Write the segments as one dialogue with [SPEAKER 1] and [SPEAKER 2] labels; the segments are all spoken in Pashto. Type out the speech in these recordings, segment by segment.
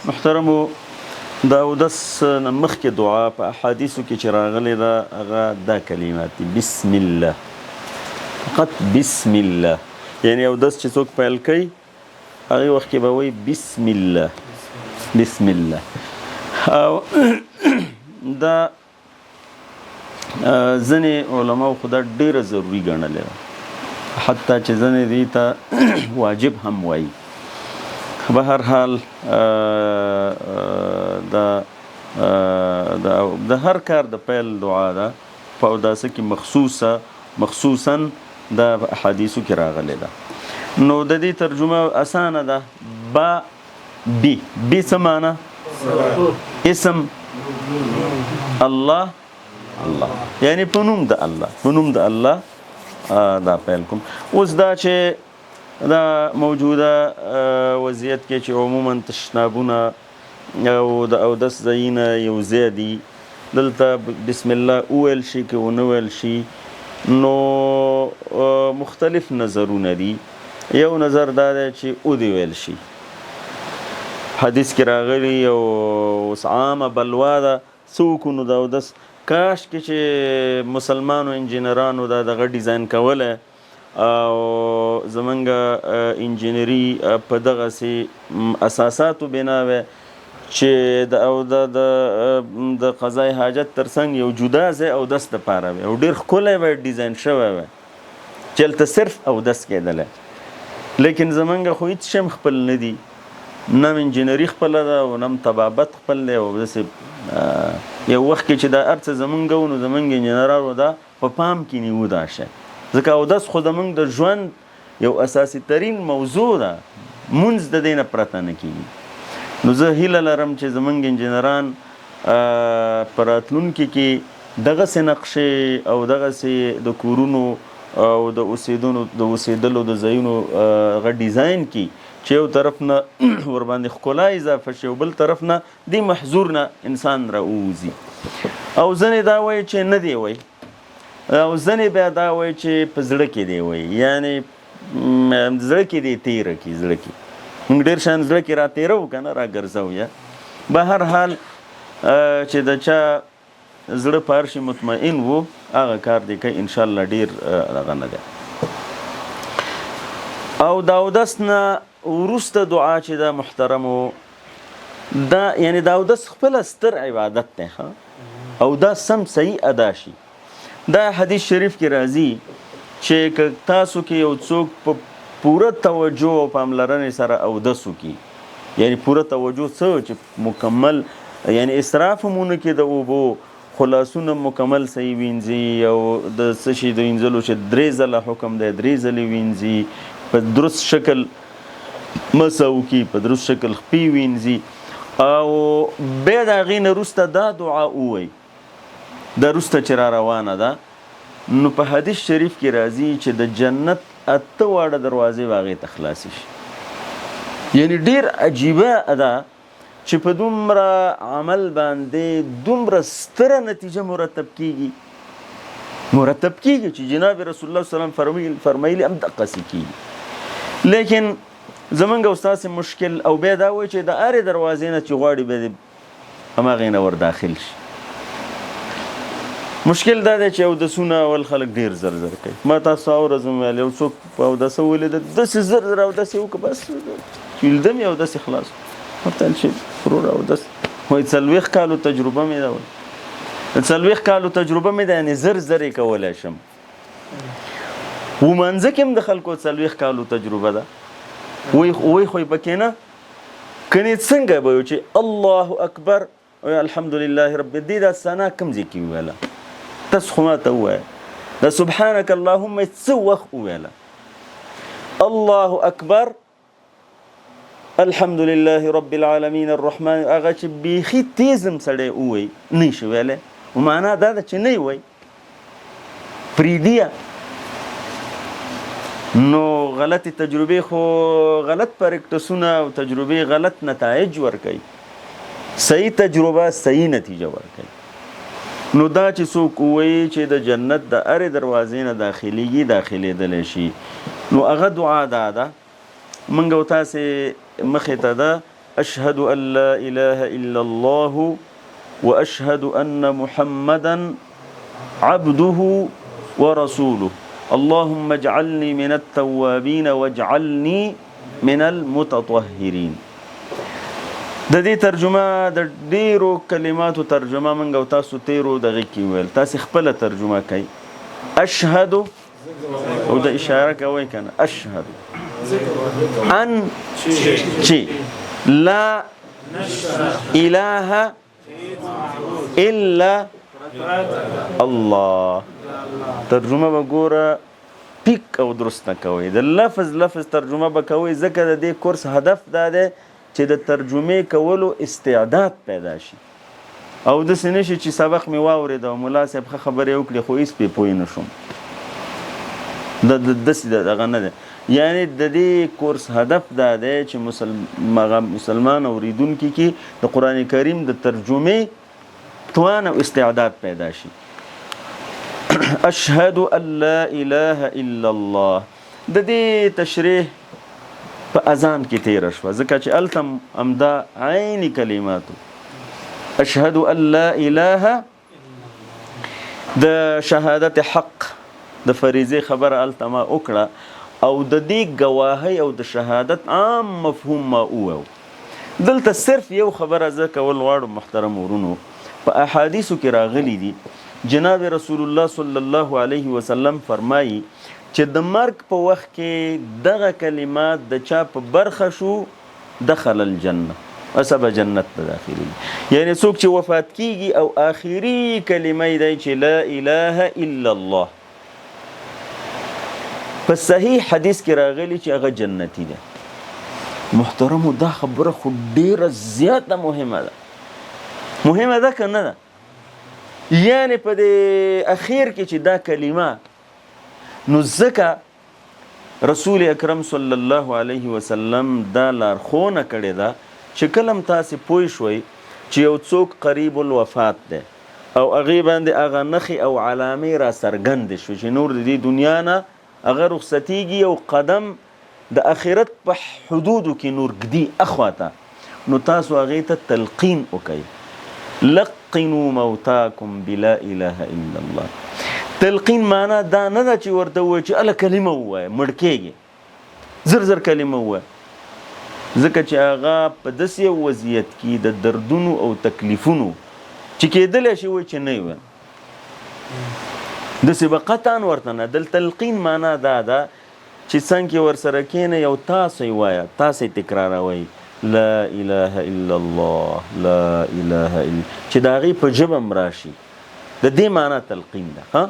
[SPEAKER 1] محترمو، د اودس نه مخکې دعا په احادیثو کې چې راغلې ده، هغه دا کلمات دي: بسم الله، فقط بسم الله. یعنی اودس چې څوک پیل کوي، هغې وخت کې به وایي بسم الله، بسم الله. او دا ځینې علماو خو دا ډېره ضروري ګڼلې ده، حتی چې ځینې دې ته واجب هم وایي. به هر حال، د هر کار د پیل دعا ده، په اوداسه کې مخصوصا دا احادیثو کې راغلې ده. نو د دې ترجمه اسانه ده: با بی. بی څه معنا؟ اسم الله، الله، یعنی په نوم د الله، په نوم د الله دا پیل کوم. اوس دا چې دا موجوده وضعیت کې چې عموما تشنابونه او د اودس ځایونه یو ځای دي، دلته بسم الله وویل شي که ونه ویل شي؟ نو مختلف نظرونه دي. یو نظر دا دی چې ودې ویل شي، حدیث کې راغلي او اوس عامه بلوا ده. څه وکړو؟ نو د اودس کاش کې چې مسلمانو انجینرانو دا دغه ډیزاین کولی او زمونږ انجینری په دغسې اساساتو بنا وی چې د او د د د قضای حاجت ترڅنګ یو جدا ځای اودس دپاره وی او ډېر ښکلی وی، ډیزاین شوی وی چې هلته صرف اودس کېدلی. لیکن زمونږ خو هېڅ شی هم خپل نه دي، نه هم انجینري خپله ده او نه هم طبابت خپل دی. او داسې یو وخت کې چې دا هر څه زمونږ وو، نو زمونږ انجینرانو دا په پام کې نیو دا شی، ځکه اودس خو زمونږ د ژوند یو اساسي ترین موضوع ده، مونځ د دې نه پرته نه کېږي. نو زه هیله لرم چې زمونږ انجینران په راتلونکي کې دغسې نقشې او دغسې د کورونو او د اوسېدلو د ځایونو هغه ډیزاین کړي چې یو طرف نه ورباندې ښکلا اضافه شي او بل طرف نه دې محظور نه انسان را ووځي. او ځینې دا وایي چې نه دی وایي، او ځینې بیا دا وایي چې په زړه کې دی وایي، یعنی زړه کې دی تیره کړي. زړه کې موږ ډېر شیان زړه کې را تېروو که نه، را ګرځوو. یا به هر حال، چې د چا زړه په هر شي مطمئن وو، هغه کار دی کوي، انشاءالله ډېر دغه نه دی. او د اودس نه وروسته دعا چې ده محترمو، دا یعنی د اودس خپله ستر عبادت دی او دا سم صحیح ادا شي. دا حدیث شریف کې راځي چې که تاسو کې یو څوک په پوره توجه او پاملرنې سره اودس وکړي، یعنی پوره توجه څه چې مکمل، یعنی اسراف هم ونه کړي د اوبو، خو لاسونه مکمل صحیح وینځي، او د څه شي د وینځلو چې درې ځله حکم دی، درې ځلې وینځي، په درست شکل مسح وکړي، په درست شکل خپې وینځي، او بیا د هغې نه وروسته دا دعا ووایي، دا وروسته چې را روانه ده، نو په حدیث شریف کې راځي چې د جنت اته واړه دروازې به هغې ته خلاصې شي. یعنی ډېر عجیبه ده چې په دومره عمل باندې دومره ستره نتیجه مرتب کیږي چې جناب رسول الله صلی الله علیه وسلم فرمایلی هم دقسې کیږي. لیکن زمونږ او ستاسې مشکل او بیا دا وایي چې د هرې دروازې نه چې غواړي بیا دې هماغې نه ور داخل شي. مشکل دا دی چې اودسونه اول خلک ډېر زر زر کوي. ما تاسو ورځ ویل، یو څوک په اودسه ولیده، داسې زر زر اودس یې وکړ، بس چې ویلده مې اودس یې خلاص. ورته ویل چې وروره اودس وایي 40 کالو تجربه مې ده، وایي 40 کالو تجربه مې ده، یعنې زر زر یې کولی شم. ومانځه کې هم د خلکو 40 کالو تجربه ده، وایي خو یې پکې نه کنې څنګه به یو چې الله اکبر او الحمد لله رب دې دا ثنا کوم ځای کې وویله؟ تاسو خو ماته ووایه، دا سبحانک اللهم څه وخت وویله؟ الله اکبر، الحمد لله رب العالمین الرحمن، هغه چې بیخي تیزم سړی ووایي نه شي ویلی، معنا دا ده چې نه یې وایي، پرېږدي. نو غلطې تجربې خو غلط پریکټسونه او تجربې غلط نتایج ورکوي، صحیح تجربه صحیح نتیجه ورکوي. نو دا چې څوک ووایي چې د جنت د هرې دروازې نه داخلیږي، داخلېدلی شي، نو هغه دعا دا ده، موږ او تاسې مخې ته ده. اشهد ان لا اله الا الله واشهد ان محمدا عبده ورسوله اللهم اجعلني من التوابين واجعلني من المتطهرين. د دې ترجمه، د ډیرو کلماتو ترجمه مونږ او تاسو تیرو دغه کې ویل، تاسو خپله ترجمه کوئ. اشهد او د اشاره کوئ کنه، اشهد ان چې لا اله الا الله. ترجمه به ګوره ټیک او درست نه کوئ، د لفظ لفظ ترجمه به کوئ، ځکه د دې کورس هدف دا دی چې د ترجمې کولو استعداد پیدا شي، او داسې نه شي چې سبق مې واورېد او ملا صاحب ښه خبرې وکړې خو هېڅ پرې پوه نه شوم. داسې دغه نه دی. یعنی د دې کورس هدف دا دی چې مسلمان اورېدونکي کې د قرآن کریم د ترجمې توان او استعداد پیدا شي. اشهد ان لا اله الا الله، د دې تشریح په اذان کې تېره شوه، ځکه چې هلته همدا عیني کلماتو اشهد ان لا اله، د شهادت حق د فریضې خبره هلته ما وکړه، او د دې ګواهۍ او د شهادت عام مفهوم ما وویو. دلته صرف یو خبره زه کول غواړم محترم ورونو، په احادیثو کې راغلي دي جناب رسول الله صلی الله علیه وسلم فرمایي چې د مرګ په وخت کې دغه کلمات د چا په برخه شو دخل الجنه، اسبه جنت ته داخلېږي. یعنی څوک چې وفات کیږي او آخري کلمه یې دی چې لا اله الا الله، په صحیح حدیث کې راغلي چې هغه جنتی دی. محترمو دا خبره خو ډیره زیاته مهمه ده، مهمه ده که نه ده؟ یعنی په دې اخیر کې چې دا کلمه، نو ځکه رسول اکرم صلی الله علیه وسلم دا لارښوونه کړې ده چې کله هم تاسې پوه شوئ چې یو څوک قریب الوفات دی او هغې باندې هغه نښې او علامې را څرګندې شوې چې نور د دې دنیا نه هغه رخصتیږي او قدم د آخرت په حدودو کې نور ږدي اخواته، نو تاسو هغې ته تلقین وکړئ، لقنوا موتاکم بلا اله الا الله. تلقین معنا دا نه ده چې ورته ووایې چې هله کلمه ووایه مړ کېږې، زر زر کلمه ووایه، ځکه چې هغه په داسې یو وضعیت کې د دردونو او تکلیفونو چې کېدلی شي وایي چې نه یې وایم، داسې به قطعا ورته نه. د تلقین معنا دا ده چې څنګه ورسره کښېنئ او تاسو یې وایه، تاسو یې تکراروئ، لا اله الا الله، لا اله الا، چې د هغې په ژبه هم راشي، د دې معنا تلقین ده. ها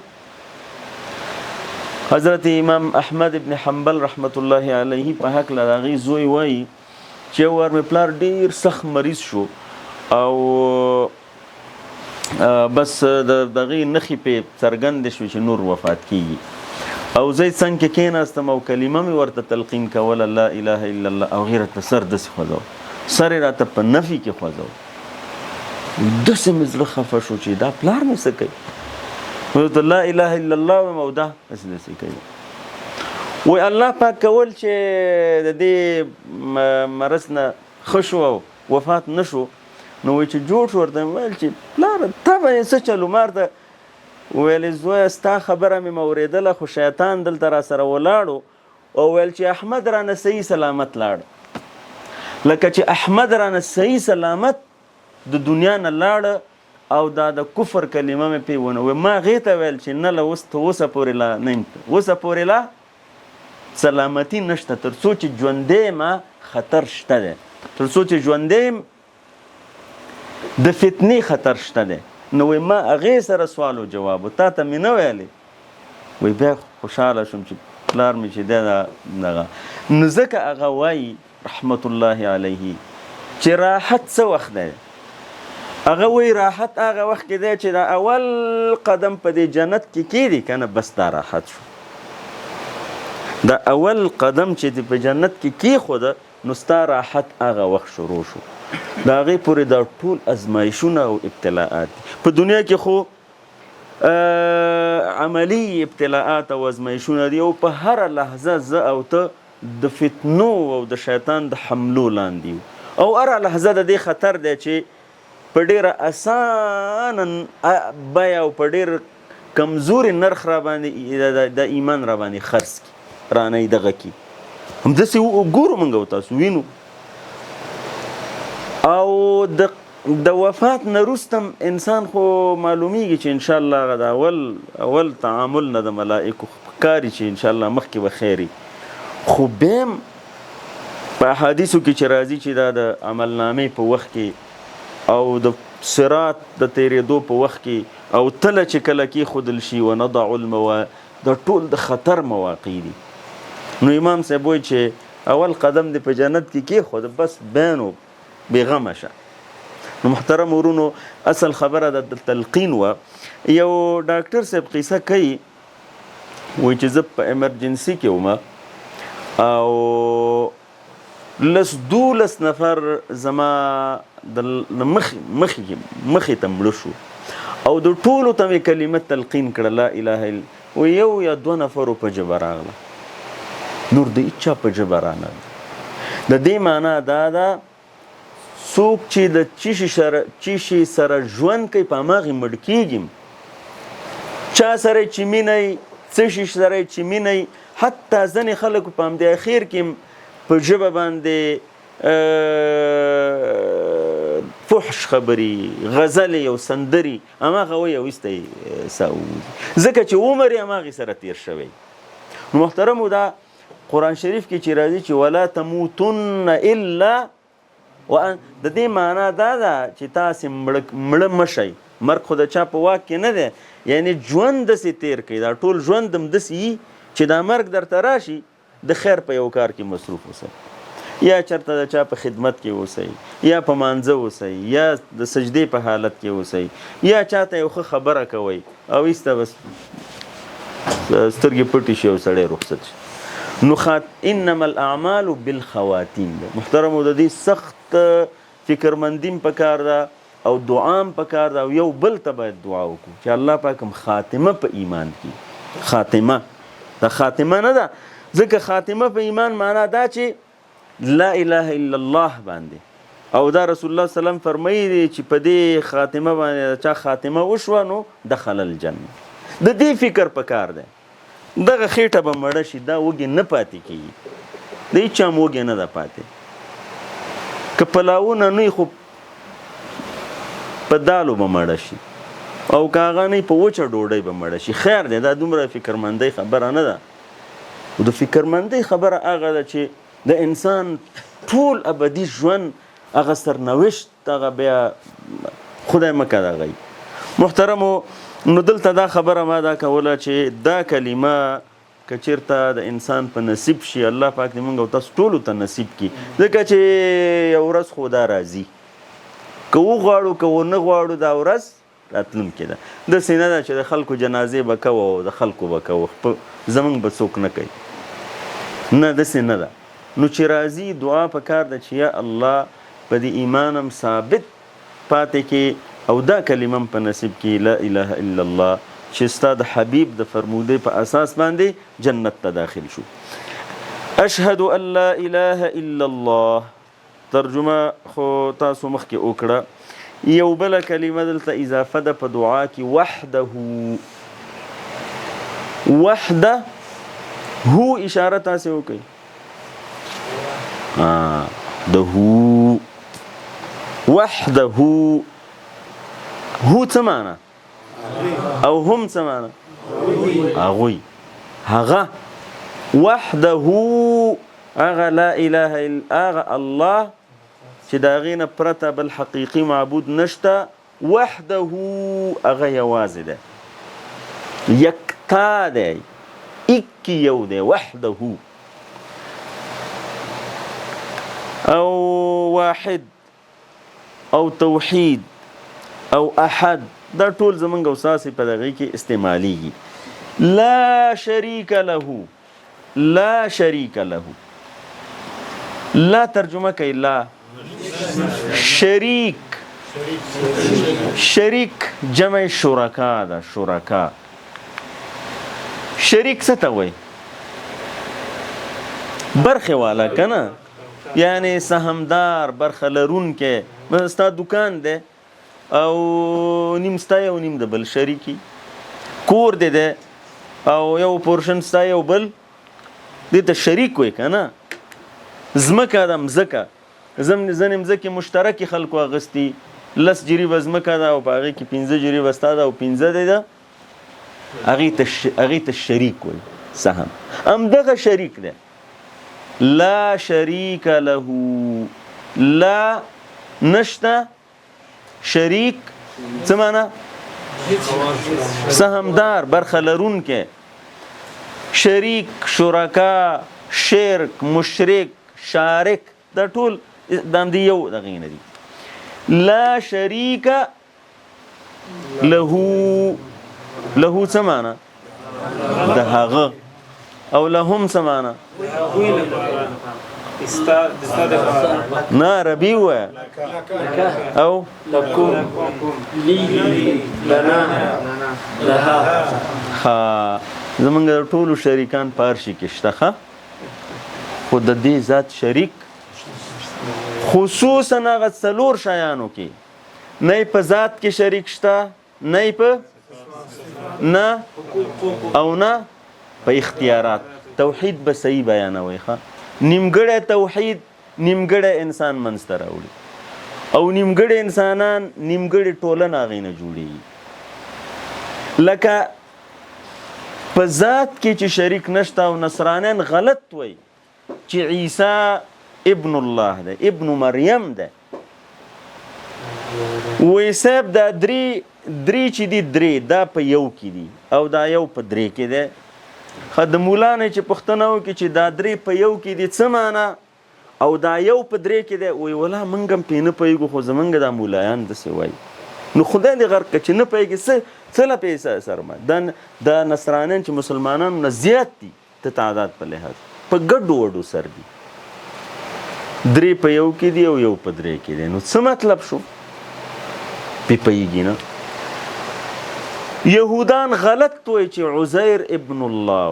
[SPEAKER 1] حضرت امام احمد ابن حنبل رحمت الله علیه په هکله د هغې زوی وایي چې یو وار مې پلار ډېر سخت مریض شو او بس د دغې نښې پې څرګندې شوې چې نور وفات کیږي، او زه یې څنګ کې کېناستم او کلمه مې ورته تلقین کوله لا اله الا الله، او هغې راته سر داسې خوځاوه، سر یې راته په نفي کې خوځاوه، داسې مې زړه خفه شو چې دا پلار مې څه کوي، ورته لا اله الا الله وایم او دا داسې داسې کوي. وایي الله پاک کول چې د دې مرض نه ښه شو او وفات نه شو، نو وایي چې جوړ شو، ورته مې ویل چې پلاره تا باندې څه چلو؟ ما ورته ویلې زویه ستا خبره مې اورېدله خو شیطان دلته را سره ولاړو او ویل چې احمد رانه صحیح سلامت لاړ، لکه چې احمد رانه صحیح سلامت د دنیا نه لاړ او دا د کفر کلمه مې پې ونه ویل. ما هغې ته ویل چې نه له اوس ته اوسه پورې لا نه یم، اوسه پورې لا سلامتی نشته، تر څو چې ژوندی یم خطر شته دی، تر څو چې ژوندی یم د فتنې خطر شته دی. نو وایي ما هغې سره سوال او جواب و، تا ته مې نه ویلې. وایي بیا خوشحاله شوم چې پلار مې چې دی دا دغه. نو ځکه هغه وایي رحمت الله علیه چې راحت څه وخت دی؟ هغه وایي راحت هغه وخت کې دی چې دا اول قدم په دې جنت کې کېدی که نه، بس دا راحت شو. دا اول قدم چې دې په جنت کې کېښوده نو ستا راحت هغه وخت شروع شو. د هغې پورې دا ټول ازمایشونه او ابتلاعات دي. په دنیا کې خو عملی ابتلاعات او ازمایشونه دي، او په هره لحظه زه او ته د فتنو او د شیطان د حملو لاندې یو، او هره لحظه د دې خطر دی چې په ډېره اسانه بیه او په ډېر کمزوري نرخ را باندې د ایمان را باندې خرڅ کی، رانه یې دغه کی. همداسې ګورو موږ او تاسو وینو. او د وفات نه وروسته انسان خو معلومیږي چې انشاءالله هغه د اول تعامل نه د ملائکو ښکاري چې انشاءالله مخکې به خیر وي. خو بیا هم په احادیثو کې چې راځي چې دا د عملنامې په وخت کې او د صراط د تیرېدو په وخت کې او تله چې کله کېښودل شي ونضع الموا، دا ټول د خطر مواقع دي. نو امام صاحب وایي چې اول قدم دې په جنت کې کېښود، بس بیا نو بېغمه شه. نو محترم ورونو، اصل خبره د تلقین وه. یو ډاکټر صاحب قصه کوي، وایي چې زه په ایمرجنسي کې وم او لس دولس نفر زما د مخې ته مړه شو او د ټولو ته مې کلمه تلقین کړه، لا اله الا، و یو یا دوه نفرو په ژبه راغله، نور د هیچا په ژبه رانه. د دې معنا دا ده څوک چې د چیشي سره ژوند کوي په هماغې مړ کېږي. چا سره چې مینه وي، څه شي سره چې مینه وي، حتی ځینې خلک په همدې اخر کې په ژبه باندې فحش خبرې، غزلې او سندرې هماغه وایي او ایسته یې ساه ووځي، ځکه چې عمر یې هماغې سره تېر شوی. نو محترمو، دا قرآن شریف کې چې راځي چې ولا تموتن الا وان، د دې معنا دا ده چې تاسې مړه مه شئ. مرګ خو د چا په واک کې نه دی، یعنی ژوند داسې تېر کړئ، دا ټول ژوند هم داسې وي چې دا مرګ درته راشي د خیر په یو کار کې مصروف اوسئ، یا چېرته د چا په خدمت کې اوسئ، یا په مانځه اوسئ، یا د سجدې په حالت کې اوسئ، یا چاته یو ښه خبره کوئ او ایسته بس سترګې پټې شي او سړی رخصت شي. نو انما الاعمال بالخواتیم ده. محترمو، د دې سخت فکرمندیم پکار ده او دعا هم پکار ده، او یو بل ته باید دعا وکړو چې الله پاک هم خاتمه په ایمان کې. خاتمه دا خاتمه نه ده، ځکه خاتمه په ایمان معنا دا چې لا اله الا الله باندې، او دا رسول الله صلی الله علیه وسلم فرمایي دی چې په دې خاتمه باندې چا خاتمه وشوه نو دخل الجنه. د دې فکر پکار دی. دغه خېټه به مړه شي، دا وږې نه پاتې کېږي، د هېچا هم وږې نه ده پاتې. که پلاوونه نه وي خو په دالو به مړه شي، او که هغه نه په وچه ډوډۍ به مړه شي. خیر دی، دا دومره فکرمندۍ خبره نه ده. د فکرمندۍ خبره هغه ده چې د انسان ټول ابدي ژوند هغه سرنوشت هغه بیا خدای مه کړه دغه وي. محترمو، نو دلته دا خبره ما دا کوله چې دا کلمه که چېرته د انسان په نصیب شي، الله پاک دې موږ او تاسو ټولو ته نصیب کړي، ځکه چې یو ورځ خو دا راځي، که وغواړو که ونه غواړو دا ورځ راتلونکې ده. داسې نه ده چې د خلکو جنازې به کوو او د خلکو به کوو، زموږ به څوک نه کوي، نه، داسې نه ده. نو چې راځي دعا پکار ده چې یا الله په دې ایمان هم ثابت پاتې کې او دا کلمه هم په نصیب کې، لا اله الا الله، چې ستا د حبیب د فرمودې په اساس باندې جنت ته داخل شو. اشهد ان لا اله الا الله، ترجمه خو تاسو مخکې وکړه. یو بله کلمه دلته اضافه ده په دعا کې، وحده. وحده هو اشاره تاسو وکړئ، د هو وحده، هو څه معنا او هم څه معنا؟ هغوی، هغه وحده، هغه لا اله الا هغه الله چې د هغې نه پرته بل حقیقي معبود نشته. وحده هغه یوازې دی، یکتا دی، ایک یو دی، وحده او واحد او توحید او احد، دا ټول زمونږ او ستاسې په دغې کې استعمالیږي. لا شریک له، لا شریک له، لا ترجمه کوي لا شریک، شریک جمع شرکا ده، شرکا. شریک څه ته وایي؟ برخې والا که نه؟ یعنی سهمدار، برخه لرونکی. مثلا ستا دکان دی او نیم ستا او نیم د بل شریکي، کور دی دی او یو پورشن ستا یو بل دې ته شریک وي که نه. ځمکه ده، مځکه ځینې مځکې مشترکې خلکو اخیستي، 10 جریبه ځمکه ده او په هغې کې 5 جریبه ستا ده او 5 دی ده، هغې ته شریک وایي سهم. همدغه شریک دی. لا شریک له، لا نشته شریک څه معنا؟ سهمدار، برخه لرونکی. شریک، شرکا، شرک، مشرک، شارک، دا ټول د همدې یو دغې نه دي. لا شریک له، له څه معنا؟ د هغه. او لهم څه معنا؟ نه عربي ووایه. او
[SPEAKER 2] لكم، لي، لنا، لها.
[SPEAKER 1] ښه، زمونږ د ټولو شریکان په هر شي کې شته. ښه، خو د دې ذات شریک خصوصا هغه 4 شیانو کې نه یې په ذات کې شریک شته، نه یې په نه او نه په اختیارات. توحید به صحیح بیانوي. ښه، نیمګړی توحید نیمګړی انسان منځته راوړي، او نیمګړي انسانان نیمګړې ټولنه هغې نه جوړېږي. لکه په ذات کې چې شریک نشته، او نصرانیان غلط وایي چې عیسی ابن الله دی، ابن مریم دی. وایي صاحب دا درې چې دي، درې دا په یو کې دي او دا یو په درې کې دی. ښه، د مولا نه چې پوښتنه وکړي چې دا درې په یو کې دي څه معنا، او دا یو په درې کې دی، وایي ولا موږ هم پرې نه پوهېږو، خو زموږ دا مولایان داسې وایي. نو خدای دې غرق کړه چې نه پوهېږي څه له پیسې سره ما. دا نصرانیان چې مسلمانانو نه زیات دي د تعداد په لحاظ، په ګډو وډو سر دي، درې په یو کې دي او یو په درې کې دی. نو څه مطلب شو؟ پې پوهېږي نه. یهودان غلط وایي چې عزیر ابن الله،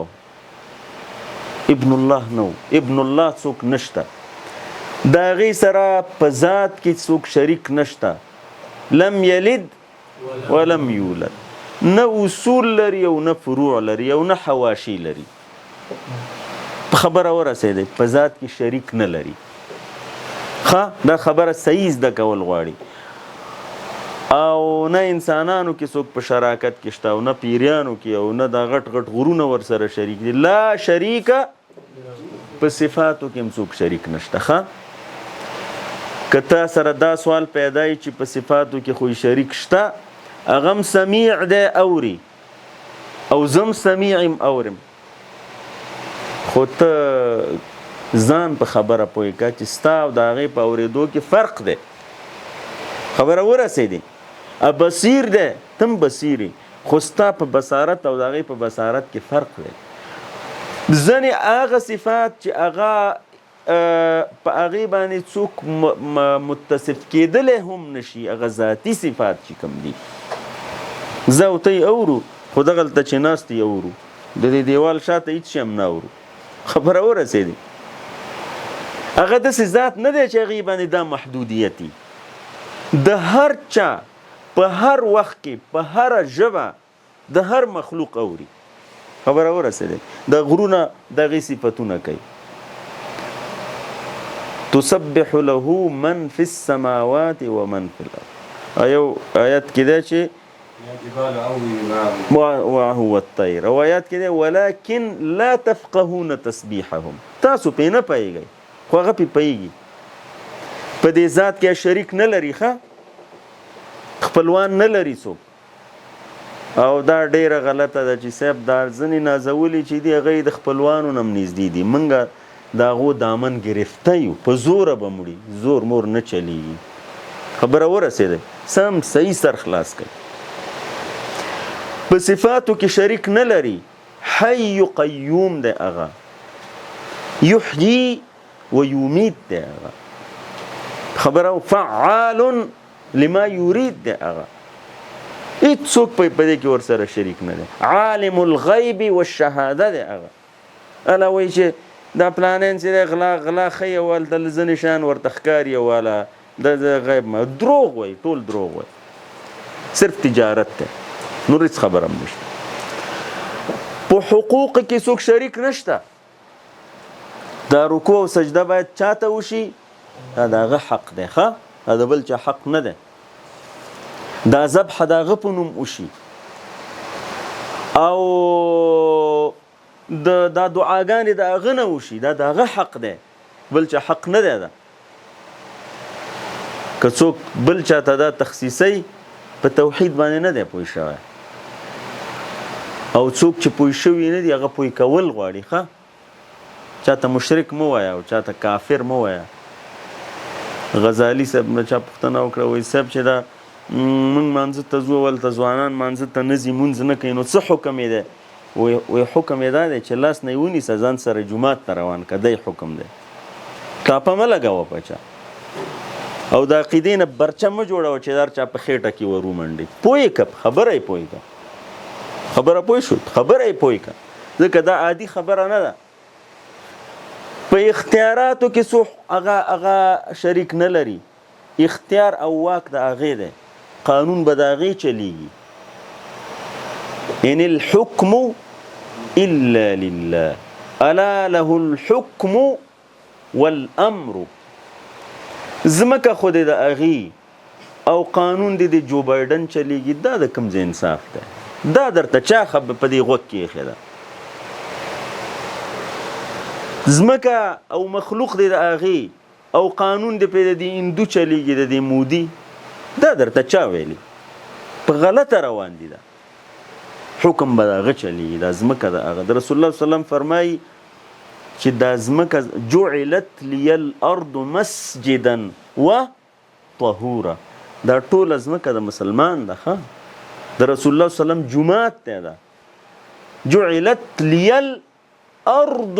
[SPEAKER 1] ابن الله نه و، ابن الله څوک نشته، د هغې سره په ذات کې څوک شریک نشته، لم یلد ولم یولد، نه اصول لري او نه فروع لري او نه حواشي لري. په خبره ورسېدی، په ذات کې شریک نه لري. ښه، دا خبره صحیح زده کول غواړي. او نه انسانانو کې څوک په شراکت کې شته، او نه پیریانو کې، او نه دا غټ غټ غرونه ورسره شریک دي. لا شریک په صفاتو کې هم څوک شریک نشته. ښه، که تا سره دا سوال پیدا وي چې په صفاتو کې خو یې شریک شته، هغه هم سمیع دی اوري، او زه هم سمیع یم اورم، خو ته ځان په خبره پوه کړه چې ستا او د هغې په اورېدو کې فرق دی. خبره ورسېدې؟ بصیر دی، ته هم بصیر یې، خو ستا په بصارت او د هغې په بصارت کې فرق دی. ځینې هغه صفات چې هغه په هغې باندې څوک متصف کېدلی هم نشي، هغه ذاتي صفات چې کوم دي، زه او ته یې اورو، خو دغلته چې ناست یې اورو، د دې دیوال شاته هېڅ شی هم نه اورو. خبره ورسېدې؟ هغه داسې ذات نه دی چې هغې باندې دا محدودیت وي. د هر چا په هر وخت کې په هره ژبه د هر مخلوق اوري. خبره ورسېدې؟ د غرونه دغې صفتونه کوي. تسبح له من فی السماوات ومن فی الارض. یو آیت کې دی چې وهو الطیر، او آیات کې دی ولكن لا تفقهون تسبیحهم. تاسو پې نه پوهېږئ، خو هغه پې پوهېږي. په دې ذات کې شریک نه لري، ښه خپلوان نه لري څوک. او دا ډېره غلطه ده چې صاحب دا ځینې نازولي چې دي هغه یې د خپلوانو نه هم نږدې دي، موږ د هغو دامن ګرفته یو، په زوره به مړي، زور مور نه چلیږي. خبره ورسېده؟ سم صحیح سر خلاص کړئ. په صفاتو کې شریک نه لري. حی قیوم دی هغه، یحیي و یمیت دی هغه. خبره فعال لما یرید دی هغه، هیڅوک په دې کې ورسره شریک نه دی. عالم الغیب والشهاده دی هغه. الا وایي چې دا پلانین چې دی غلا غلا ښیي او هلته ځینې شیان ورته ښکاري او والا د غیب ما دروغ وایي، ټول دروغ وایي، صرف تجارت دی، نور هیڅ خبره هم نشته. په حقوق کې څوک شریک نشته. دا رکوع او سجده باید چاته وشي؟ دا د هغه حق دی، ښه، دا د بل چا حق نه دی. دا ذبح د هغه په نوم وشي او د دا دعاګانې د هغه نه وشي، دا د هغه حق دی، بل چا حق نه دی. دا که څوک بل چاته دا تخصیصي په توحید باندې نه دی پوه شوی، او څوک چې پوه شوي نه دي هغه پوه کول غواړي. ښه، چاته مشرک مه وایه او چاته کافر مه وایه. غزالی صاحب نه چا پوښتنه وکړه، وایي صاحب چې دا مونږ مانځه ته ځو، هلته ځوانان مانځه ته نه ځي، مونځ نه کوي، نو څه حکم یې دی؟ وایي حکم یې دا دی چې لاس نه یې ونیسه، ځان سره جومات ته روان که، دی حکم دی. ټاپه مه لګوه په چا، او د عقیدې نه برچه مه جوړوه چې هر چا په خېټه کې ور ومنډي. پوه یې که، خبره یې پوه که، خبره پوه شو، خبره یې پوه که، ځکه دا عادي خبره نه ده. په اختیاراتو کې څوک هغه شریک نه لري، اختیار او واک د هغې دی، قانون به د هغې چلیږي. ان الحکم الا لله الا له الحکم والامر. ځمکه خو دې د هغې او قانون دې د جو بایډن چلیږي، دا د کوم ځای انصاف دی؟ دا درته چا خبر په دې غوږ کې ایښې ده؟ ځمکه او مخلوق دې د هغې او قانون دې پرې د دې هندو چلیږي، د دې مودي، دا درته چا ویلي؟ په غلطه روان دي. دا حکم به د هغه چلیږي، دا ځمکه د هغه. د رسول الله صلی الله علیه وسلم فرمایي چې دا ځمکه جعلت لی الارض مسجدا و طهورا، دا ټوله ځمکه د مسلمان ده. ښه، د رسول الله صلی الله علیه وسلم جومات دی. دا جعلت لی الارض،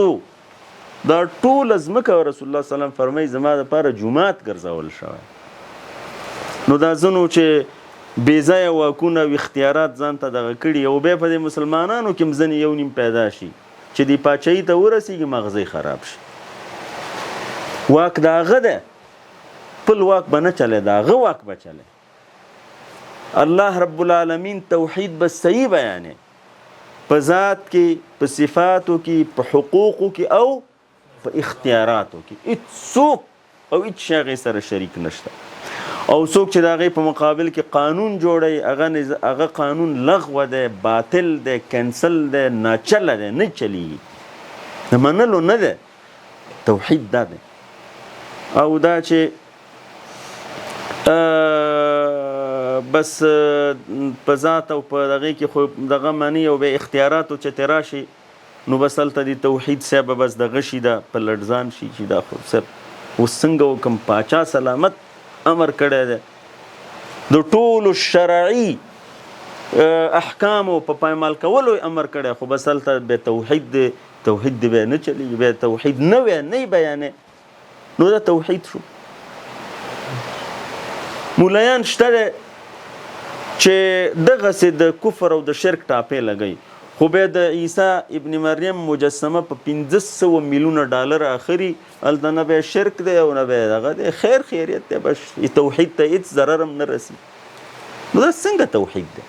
[SPEAKER 1] دا ټوله ځمکه رسول الله صلی الله علیه وسلم فرمایي زما دپاره جومات ګرځول شوی. نو دا ځینو چې بې ځایه واکونه او اختیارات ځان ته دغه کړي، او بیا په دې مسلمانانو کې هم ځینې یو نیم پیدا شي چې دې پاچهي ته ورسېږي مغزه یې خراب شي. واک د هغه دی، خپل واک به نه چلی، د هغه واک به چلی. الله رب العالمین توحید به صحیح بیانې، په ذات کې، په صفاتو کې، په حقوقو کې او په اختیاراتو کې. هیڅوک او هیڅ شی هغې سره شریک نشته. او څوک چې د هغې په مقابل کې قانون جوړوي، هغه قانون لغوه دی، باطل دی، کینسل دی، ناچله دی، نه چلیږي، د منلو نه دی. توحید دا دی. او دا چې بس په ذات او په دغې کې خو دغه مني او بیا اختیاراتو چې ترې راشي، نو بس هلته د توحید صاحب بس دغه شي، دا په لړزان شي چې دا خو صاحب اوس څنګه وکم، پاچا سلامت امر کړی دی، د ټولو شرعي احکامو په پایمال کولو یې امر کړی، خو بس هلته بیا توحید دی، توحید دی بیا نه چلیږي، بیا توحید نه وی نه یې بیانې، نو دا توحید شو. مولایان شته دی چې دغسې د کفر او د شرک ټاپې لګوي، خو بیا د عیسی ابن مریم مجسمه په 500 میلیونه ډالر اخري، هلته نه بیا شرک دی او نه بیا دغه دی، خیر خیریت دی، بس توحید ته هیڅ ضرر هم نه رسي. نو دا څنګه توحید دی؟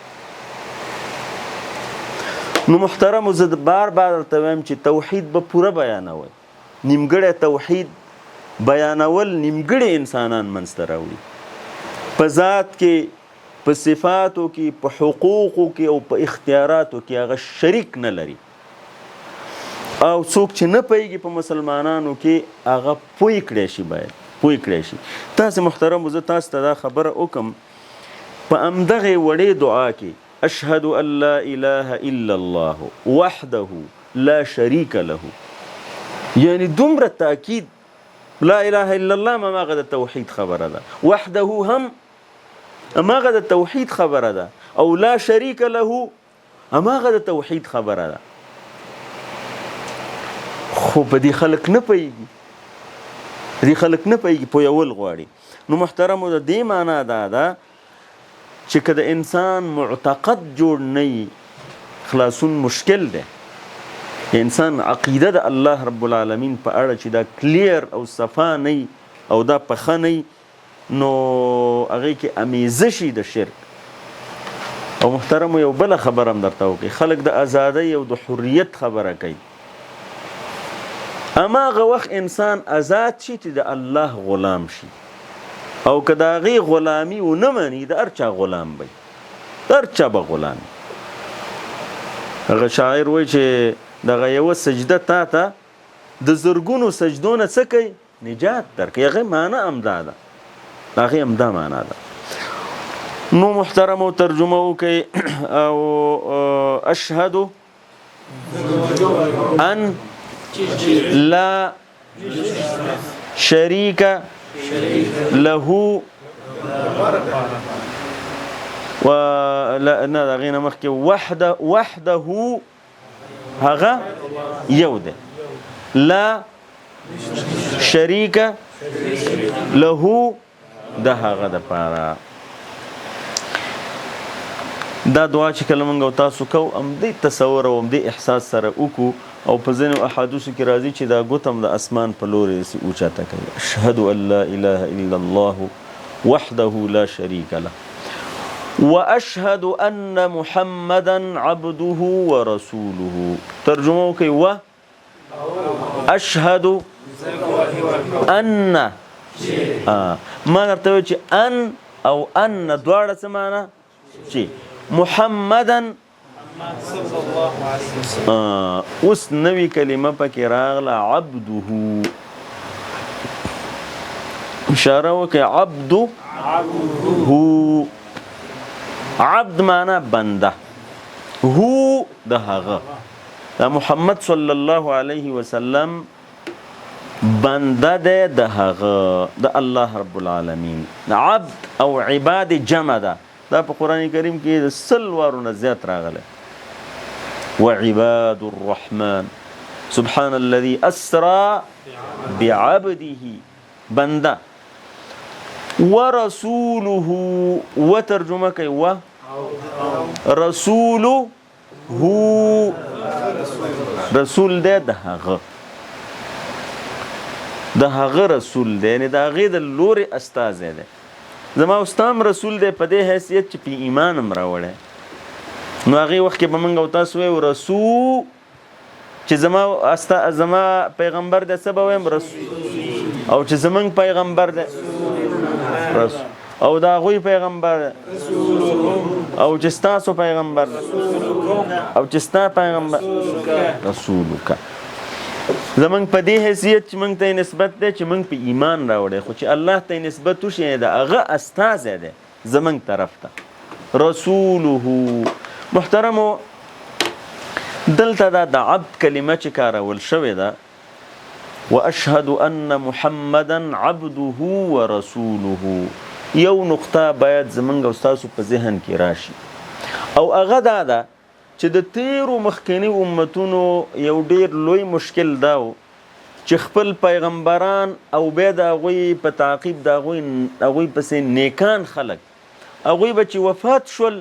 [SPEAKER 1] نو محترمو زه بار بار درته وایم چې توحید به پوره بیانوئ. نیمګړی توحید بیانول نیمګړي انسانان منځته راوړي، په ذات کې، په صفاتو کې، په حقوقو کې او په اختیاراتو کې هغه شریک نه لري. او څوک چې نه پوهېږي په مسلمانانو کې هغه پوه کړی شي، باید پوه کړی شي. تاسې محترمو زه تاسو ته دا خبره وکم په همدغې وړې دعا کې، اشهد ان لا اله الا الله وحده لا شریک له، یعنی دومره تاکید، لا اله الا الله هم هماغه د توحید خبره ده، وحده هم هماغه د توحید خبره ده، او لا شریک له هماغه د توحید خبره ده. خو په دې خلک نه پوهېږي، په دې خلک نه پوهېږي، پوهول غواړي. نو محترمو د دې معنا دا ده چې که د انسان معتقد جوړ نه وي، خلاصون مشکل دی. انسان عقیده د الله رب العالمین په اړه چې دا کلیر او صفا نه او دا پخه نه، نو هغې کې امیزه شي د شرک. او محترم یو بله خبره هم درته وکړي، خلک د ازادۍ او د حریت خبره کوي، هماغه وخت انسان ازاد شي چې د الله غلام شي، او که د هغې غلامي ونه مني د هر چا غلام به وي، د هر چا به غلام وي. هغه شاعر وایي چې دغه یوه سجده تا ته د زرګونو سجدو نه څه کوي؟ نجات درکوي. هغې معنی همدا ده، هغې همدا معنا ده. نو محترمو ترجمه وکړئ، او اشهد ان لا شریک له و لا نه، د هغې نه مخکې وحده، وحده هغه یو دی، لا شریک له د هغه دپاره. دا دعا چې کله موږ او تاسو کوو همدې تصور او همدې احساس سره وکړو، او په ځینو احادیثو کې راځي چې دا ګوته هم د اسمان په لورې داسې اوچته کوي، اشهد ان لا اله الا الله وحده لا شریک له واشهد ان محمدا عبده ورسوله. ترجمه وکړئ، و اشهد ان، ما درته وویل چې ان او ان دواړه څه معنا؟ چې محمدا اوس نوې کلمه پکې راغله، عبده. اشاره وکړئ، عبده، عبد معنا بنده، هو د هغه، دا محمد صلی الله علیه وسلم بنده دی د هغه، د الله رب العالمین. عبد او عباد جمع ده، دا په قرآن کریم کې د 100 وارو نه زیات راغلی. وعباد الرحمن سبحان الذي اسرا بعبده، بنده. ورسوله، وترجمه کوي و رسوله، رسول دی د هغه، د هغه رسول دی، یعنې د هغې د لورې استازی دی. زما او ستا هم رسول دی په دې حیثیت چې په ایمان هم راوړی. نو هغې وخت کې به موږ او تاسو وایو رسول، چې زما پیغمبر دی څه به وایم؟ رسول. او چې زمونږ پیغمبر دی رسول، او د هغوی پیغمبر دی، او چې ستاسو پیغمبر دی، او چې ستا پیغمبر رسولک. زمونږ په دې حیثیت چې موږ ته یې نسبت دی چې موږ په ایمان راوړی، خو چې الله ته یې نسبت وشي یعنې د هغه استازی دی زمونږ طرف ته، رسوله. محترمو دلته دا د عبد کلمه چې کارول شوې ده، واشهد ان محمدا عبده ورسوله، یو نقطه باید زمونږ او ستاسو په ذهن کې راشي، او هغه دا ده چې د تیرو مخکني امتونو یو ډیر لوی مشکل دا و چې خپل پیغمبران او بیا د هغوی په تعقیب د هغوی پسې نیکان خلک، هغوی به چې وفات شول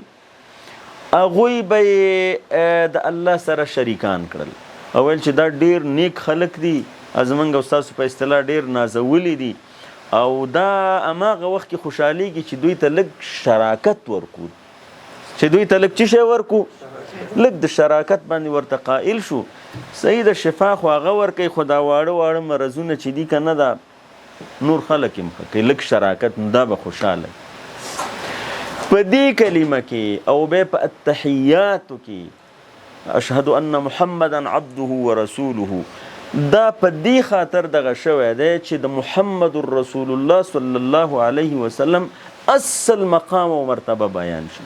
[SPEAKER 1] هغوی به یې د الله سره شریکان کړل، او ویل چې دا ډیر نیک خلک دي، زمونږ او ستاسو په اصطلاح ډیر نازولي دي، او دا هماغه وخت کې خوشحالېږي چې دوی ته لږ شراکت ورکو، چې دوی ته لږ څه شی ورکو، لږ د شراکت باندې ورته قائل شو. صحیح ده، شفا خو هغه ورکوي، خو دا واړه واړه مرضونه چې دي که نه، دا نور خلک یې هم ښه کوي، لږ شراکت، نو دا به خوشحاله. په دې کلمه کې او بیا په التحیاتو کې اشهد ان محمدا عبده ورسوله، دا په دې خاطر دغه شوی دی چې د محمد رسول الله صلی الله علیه وسلم اصل مقام او مرتبه بیان شي.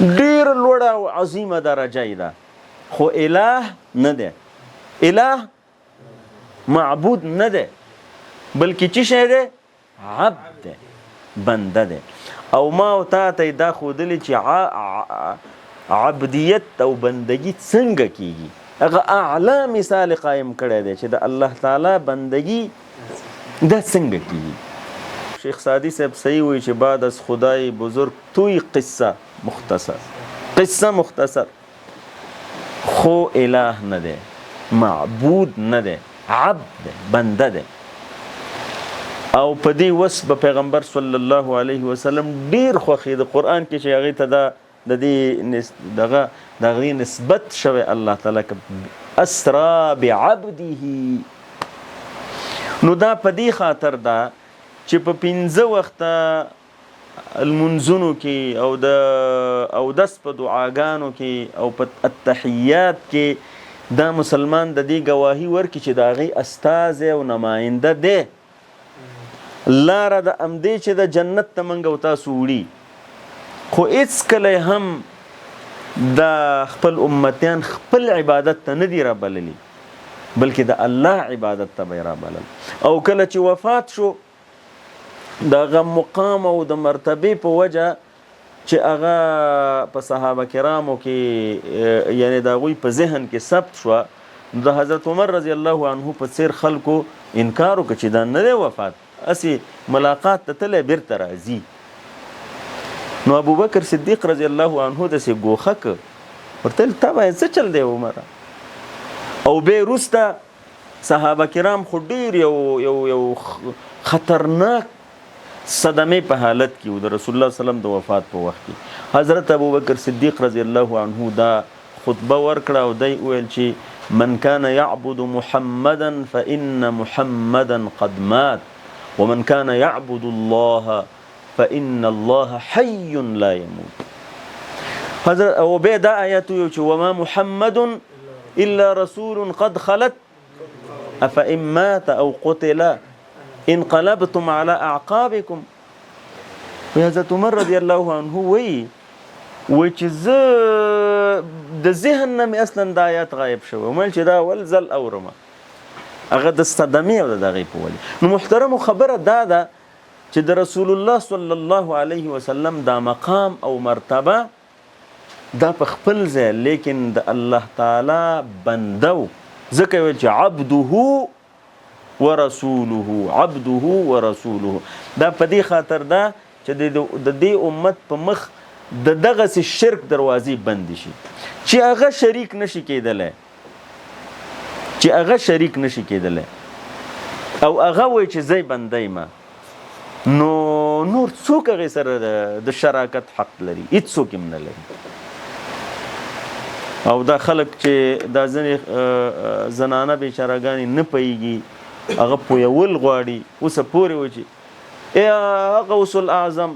[SPEAKER 1] ډېره لوړه او عظیمه درجه یې ده، خو اله نه دی، اله معبود نه دی، بلکې څه شی دی؟ عبد دی، بنده دی. او ما او تا ته یې دا ښودلې چې عبدیت او بندگی څنګه کیږي. هغه اعلی مثال قایم کړی دی چې د الله تعالی بندگی دا څنګه کیږي. شیخ سعدي صاحب صحیح وایي چې بعد از خدای بزرگ توی قصه مختصر، قصه مختصر، خو اله نه دی. معبود نه دی، عبد دی، بنده دی. او په دې وس به پیغمبر صلی الله علیه وسلم ډیر خوښېده. قرآن کې چې هغې ته دا د دې دغه د هغې نسبت شوی الله تعالی که اسرا بعبده، نو دا په دې خاطر ده چې په 5 وخته المنځونو کې او د اودس په دعاګانو کې او په التحیات کې دا مسلمان د دې ګواهي ورکړي چې د هغې استازی او نماینده دی. لاره د همدې چې د جنت ته موږ او تاسو وړي، خو هېڅکله هم دا خپل امتیان خپل عبادت ته نه دي رابللي، بلکې د الله عبادت ته به یې رابلل. او کله چې وفات شو د هغه مقام او د مرتبې په وجه چې هغه په صحابه کرامو کې یعنې د هغوی په ذهن کې ثبت شوه، نو د حضرت عمر رضی الله عنه په څېر خلکو انکار وکړ چې دا نه دی وفات، هسې ملاقات ته تللی بیرته راځي. نو ابوبکر صدیق رضی الله عنه داسې ګوښه کړ، ورته ویل تا باید څه چل دی عمره؟ او بیا وروسته صحابه کرام خو ډېر یو یو یو خطرناک صدمې په حالت کې وو د رسول الله صلی الله علیه وسلم د وفات په وخت کې. حضرت ابوبکر صدیق رضی الله عنه دا خطبه ورکړه او دی وویل چې من كان يعبد محمدا فإن محمدا قد مات ومن كان يعبد الله فإن الله حي لا يموت. حضرت او بیا دا آیت ویو چې وما محمد إلا رسول قد خلت أفإن مات أو قتل انقلبتم على أعقابكم. حضرت عمر رضی الله عنه وی وی چې زه د ذهن نه مې اصلا دا آیات غایب شوی، ویل چې دا اول ځل اورم، هغه د صدمې او د دغې په وجه. نو محترمو خبره دا ده چې د رسول الله صلی الله علیه وسلم دا مقام او مرتبه دا په خپل ځای، لیکن د الله تعالی بنده و، ځکه ویل چې عبده ورسوله، عبده ورسوله. دا په دې خاطر ده چې د دې امت په مخ د دغسې شرک دروازې بندې شي چې هغه شریک نشي کېدلی، چې هغه شریک نشي کېدلی او هغه وایي چې زه یې بنده یم، نو نور څوک هغې سره د شراکت حق لري؟ هېڅوک هم نه لري. او دا خلک چې دا ځینې زنانه بیچارهګانې نه پوهېږي، هغه پوهول غواړي، اوسه پورې وایي چې ای غوث الاعظم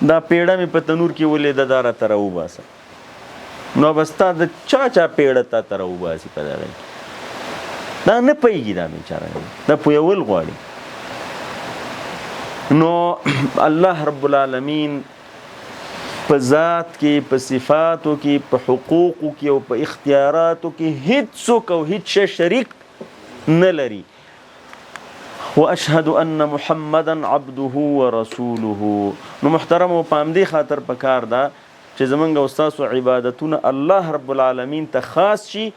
[SPEAKER 1] دا پیړه مې په تنور کې ولیده، دا راته راوباسه. نو بس تا د چا چا پیړه تا ته راوباسي په دغه کې، دا نه پوهېږي دا بیچاره، دا پوهول غواړي. نو الله رب العالمین په ذات کې، په صفاتو کې، په حقوقو کې او په اختیاراتو کې هیڅوک او هیڅ شی شریک نه لري. واشهد ان محمدا عبده ورسوله. نو محترمو په همدې خاطر پکار ده چې زمونږ او ستاسو عبادتونه الله رب العالمین ته خاص شي،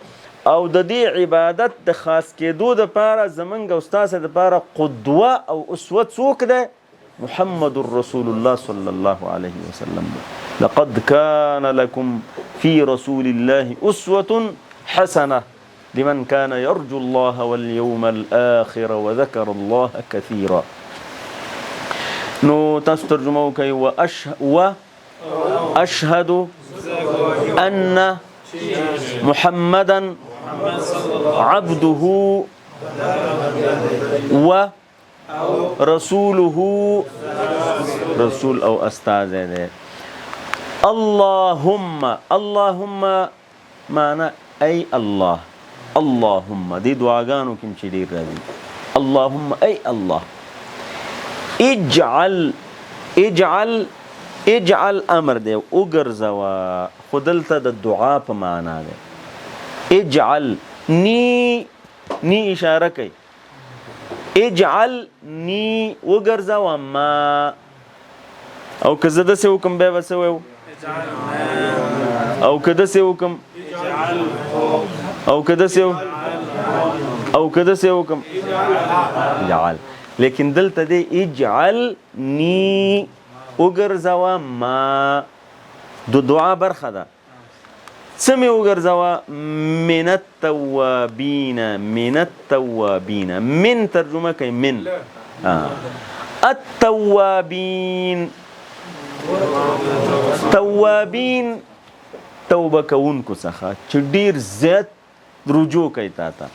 [SPEAKER 1] او د دې عبادت د خاص کېدو دپاره زمونږ او ستاسو دپاره قدوه او اسوه څوک دی؟ محمد رسول الله صلی الله علیه وسلم دی. لقد كان لكم في رسول الله أسوة حسنة لمن كان يرجو الله واليوم الآخر وذكر الله كثيرا. نو تاسو ترجمه وکړئ، وأشهد أن محمدا عبده ورسوله، رسول او استاذ دی. اللهم، اللهم معنا ای الله، اللهم دې دعاګانو کې چې ډېر راځي، اللهم ای الله. اجعل، اجعل، اجعل امر دی، وګرځوه، خو دلته د دعا په معنا دی. اجعل نی، نی اشاره کوي، اجعل نی وګرځوه ما. او که زه داسې وکړم بیا به څه وایو؟ او که داسې وکړم، او که داسې، او که داسې وکړم، اجعل. لیکن دلته دی اجعل نی وګرځوه ما، د دعا برخه ده. څه مې وګرځوه؟ من التوابین، من التوابین، من ترجمه کوي من التوابین، توابین توبه کوونکو څخه چې ډیر زیات رجوع کوي تا ته،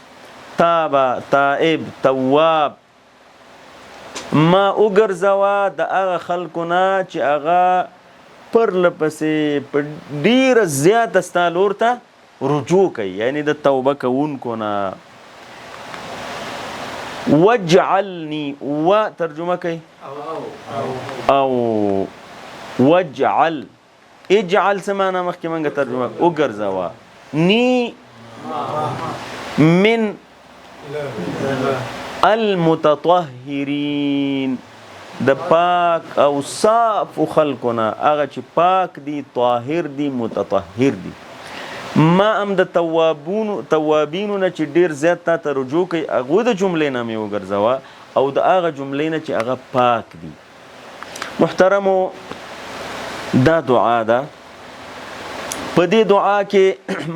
[SPEAKER 1] تاب، تائب، تواب. ما وګرځوه د هغه خلکو نه چې هغه پرله پسې په ډېره زیاته ستا لور ته رجوع کوي، یعنی د توبه کوونکو نه. واجعلني، و ترجمه کوي او واجعل، اجعل څه معنا مخکې مونږ ترجمه وګرځوه، ني من المتطهرین، د پاک او صاف خلکو نه، هغه چې پاک دي، طاهر دي، متطهر دي. ما هم د توابینو نه چې ډیر زیات تا ته رجوع کوي هغو د جملې نه مې وګرځوه، او د هغه جملې نه چې هغه پاک دي. محترمو، دا دعا ده. په دې دعا کې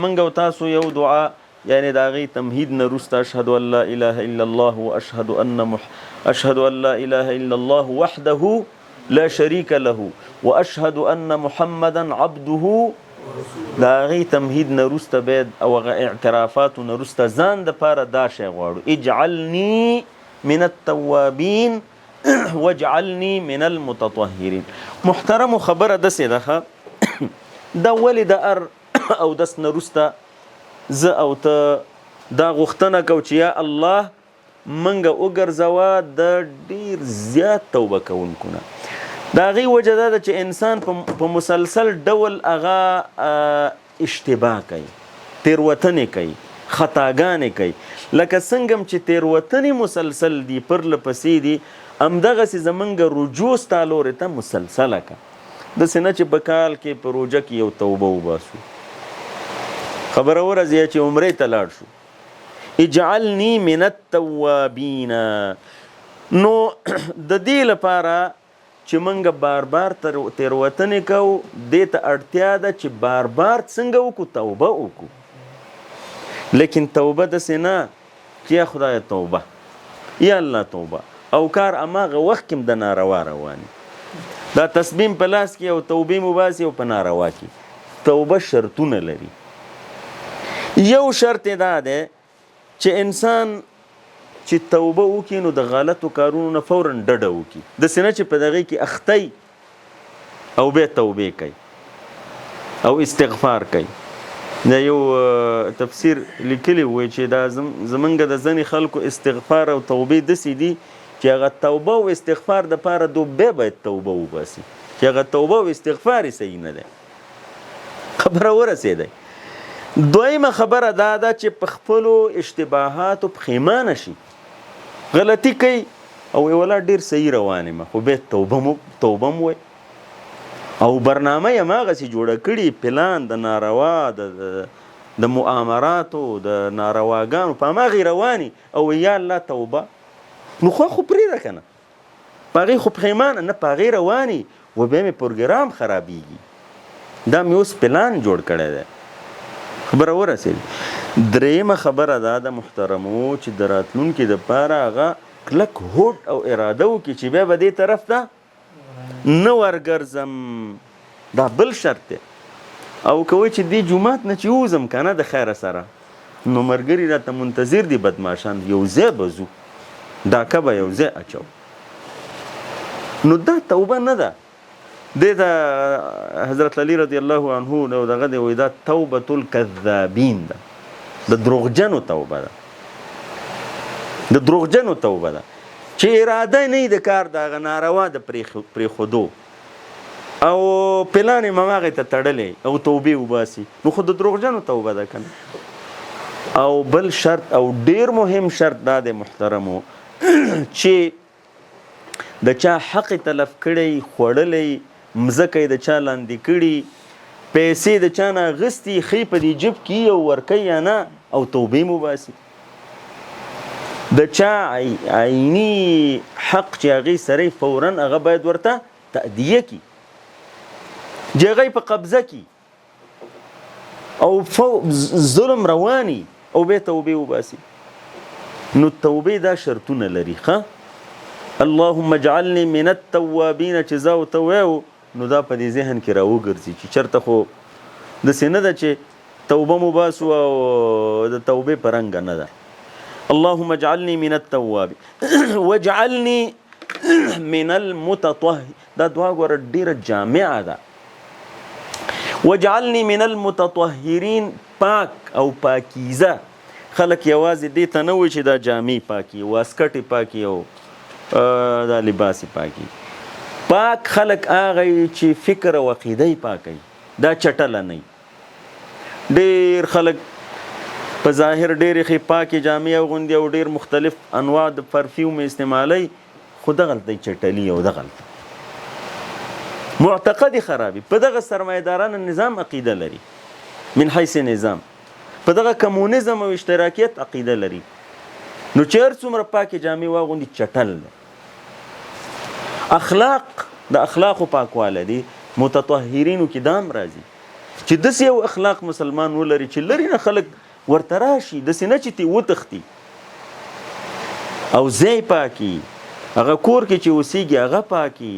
[SPEAKER 1] موږ او تاسو یو دعا، یعنی د هغې تمهید نه وروسته اشهد ان لا اله الا الله واشهد ان اشهد ان لا اله الا الله وحده لا شریک له واشهد ان محمدا عبده، د هغې تمهید نه وروسته باید او هغه اعترافاتو نه وروسته ځان دپاره دا شی غواړو، اجعلني من التوابین واجعلني من المتطهرین. محترمو، خبره داسې ده، دا ولې د ار او دس نه وروسته زه او ته دا غوښتنه کو چې یا الله منګه وګرځوه د ډیر زیات توبه کوونکو نه. د هغې وجه دا ده چې انسان په مسلسل ډول هغه اشتباه کوي، تېروتنې کوي، خطاګانې کوي. لکه څنګه هم چې تېروتنې مسلسل دي، پرله پسې دي، همدغسې زمونږ رجوع ستا لورې ته مسلسله که، داسې نه چې په کال کې په روژه کې یو توبه وباسو. خبره ورځي چې عمرې ته لاړ شو، اجعلني من التوابین. نو د دې لپاره چې موږ بار بار تېروتنې کوو، دې ته اړتیا ده چې بار بار څنګه وکړو؟ توبه وکړو. لیکن توبه داسې نه چې یا خدایه توبه، یا الله توبه، او کار هماغه وخت کې هم د ناروا روان، دا تسبیم په لاس کې او توبې مو باسي او په ناروا کې. توبه شرطونه لري. یو شرط یې دا دی چې انسان چې توبه وکړي نو د غلطو کارونو نه فوراً ډډه وکړي، داسې نه چې په دغې کې اخته او بیا توبې کوي او استغفار کوي. دا یو تفسیر لیکلی وایي چې دا زمونږ د ځینې خلکو استغفار او توبې داسې دي چې هغه توبه او استغفار دپاره دو بیا باید توبه وباسي، چې هغه توبه او استغفار یې صحیح نه دی. خبره ورسېدی. دویمه خبره دا ده چې په خپلو اشتباهاتو پښیمانه شي، غلطي کوي او وایي ولا ډېر صحیح روان یم، خو بیا توبه مو وایي او برنامه یې هماغسې جوړه کړي، پلان د ناروا، د مؤامراتو، د نارواګانو په هماغې رواني او وایي یا الله توبه، نو خو پرېږده که نه، په هغې خو پښیمانه نه، په هغې رواني و بیا مې پروګرام خرابېږي، دا مې اوس پلان جوړ کړی دی. خبره ورسېده. درېیمه خبره دا ده محترمو چې د راتلونکي دپاره هغه کلک هوډ او اراده وکړي چې بیا به دې طرف ته نه ورګرځم، دا بل شرط دی. او که وایي چې دې جومات نه چې ووځم که نه د خیره سره، نو ملګري راته منتظر دي بدماشان، یو ځای به ځو، ډاکه به یو ځای اچو، نو دا توبه نه ده. دې ته حضرت علی رضی الله عنه نو دغه دی وایي دا توبة الکذابین ده، د دروغجنو توبه ده، د دروغجنو توبه ده چې اراده نه د کار د هغه ناروا د پرېښودو او پلان یې هماغې ته تړلی او توبې وباسي، نو خو د دروغجنو توبه ده که نه. او بل شرط او ډیر مهم شرط دا دی محترمو چې د چا حق تلف کړی، خوړلی، مځکه یې د چا لاندې کړي، پیسې د چا نه اخیستي، ښې په دې جیب کې او ورکوي یا نه، او توبې مو باسي. د چا عیني حق چې هغې سره یې فوراً هغه باید ورته تأدیه کړي، چې هغه یې په قبضه کړي. او ظلم رواني او به توبه وباسي. نو توبه دا شرطونه لري. ښه، اللهم اجعلني من التوابین چې زه او ته وایو نو دا په دې ذهن کې راوګرځي چې چېرته خو داسې نه ده چې توبه مو باسو او د توبې په رنګه نه ده. اللهم اجعلني من التواب واجعلني من المتطهر. دا دعا ګوره ډېره جامعه ده. واجعلني من المتطهرین، پاک او پاکیزه. خلک یوازې دې ته نه وایي چې دا جامې پاکي، واسکټې پاکي او دا لباس یې پاکي. پاک خلک هغه چې فکر او عقیده یې پاکه وي، دا چټله نه وي. ډېر خلک په ظاهر ډېرې ښې پاکې جامې اغوندي او ډېر مختلف انواع د پرفیوم استعمالوي، خو دغلته یې چټلي او دغلته معتقد یې خرابي. په دغه سرمایهدارانه نظام عقیده لري، من حیث نظام، په دغه کمونیزم او اشتراکیت عقیده لري. نو چې هر څومره پاکې جامې واغوندي چټل دی. اخلاق، د اخلاقو پاکوالی دی. متطهرینو کې دا هم راځي چې داسې یو اخلاق مسلمان ولري چې لرې نه خلک ورته راشي، داسې نه چې ترې وتښتي او ځای پاکي، هغه کور کې چې اوسېږي هغه پاکي،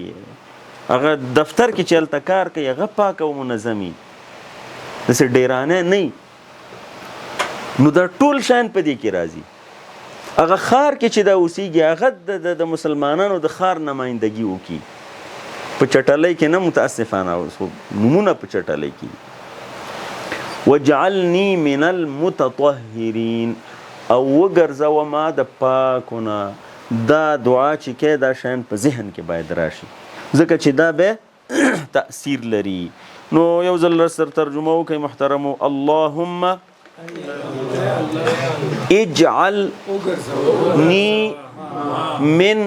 [SPEAKER 1] هغه دفتر کې چې هلته کار کوي هغه پاک او منظمي، داسې ډېرانه نه. نو دا ټول شیان په دې کې راځي. هغه ښار کې چې دا اوسېږي هغه د مسلمانانو د ښار نمایندګي وکړي. په چټلۍ کې نه، متاسفانه اوس نمونه په چټلۍ کې. وجعلني من المتطهرین، او وګرځوه ما د پاکو نه. دا دعا چې کوې دا شیان په ذهن کې باید راشي، ځکه چې دا به تأثیر لري. نو یو ځل سر ترجمه وکړئ محترمو. اللهم اجعلني من